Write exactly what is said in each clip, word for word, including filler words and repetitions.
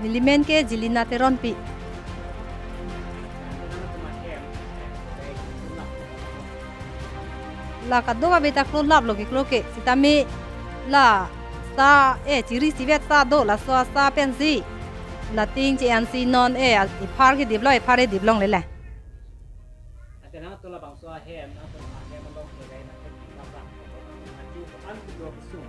Neli men ke Jelina Teronpi. La kadokave ta klolaplo keklo ke, sitame la sa, eh, chiri sivet sa do, laso asa pensi la ting che-ensi non, eh, ephar kediplo, ephar edip longle le. Ante nangtum labangso ahem, nangtum ahem along ke rai nangtum nangtum nangtum aju ko-an kedo kesung.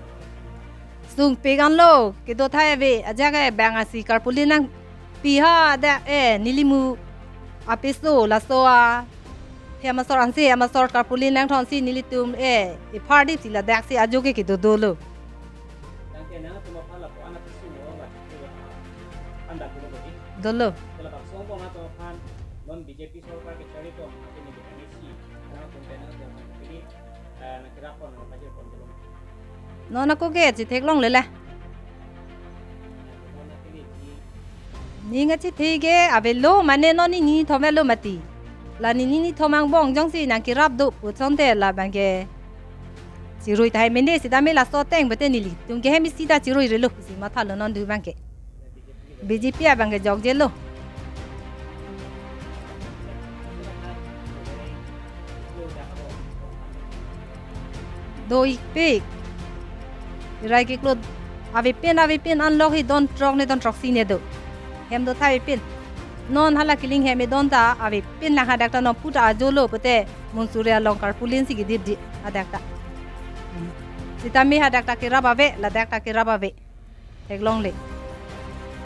Sungpik anlo, kedo thai ave, ajak ke bang asi carpooling nangpi ha dak, eh, nelimu apiso laso a, hem asor ansi, hem asor carpooling nangthonsi nelitum, eh, ephar dipsi ladaksi ajo ke kedo dolo. Tangke nangtum aphan lapu-an apiso mo la anda dolo bagi. Dolo. Kalau bang song bong atau aphan non B J P sorkar ke cari kong, atau ni kita ngisi. Nangtum tenang dia ini, eh, nangkira pon, nangpajir pon dolo. Non ako ke chetheklongle le. Ning achethe ke avelo mane non nini thom avelo mati. La nini nithom angbong jongsi nangkerap do pu asonte labang ke chirui tahai mene sitame laso ateng bete nelitum ke hem isi ta chirui relo pusi mathalo non dubang ke. B J P abang ke jokjelo. Do-ikpik. Rai keklo avepin avepin anlok hi don throk ne don throksi ne do. Hem do thai avepin. Non hala kiling hem edon ta avepin lang hadak ta non puta ajolo pute Munsuri along carpooling si kedip di hadak ta. Sitame hadak ta kerap ave, ladak ta kerap ave. Theklongle.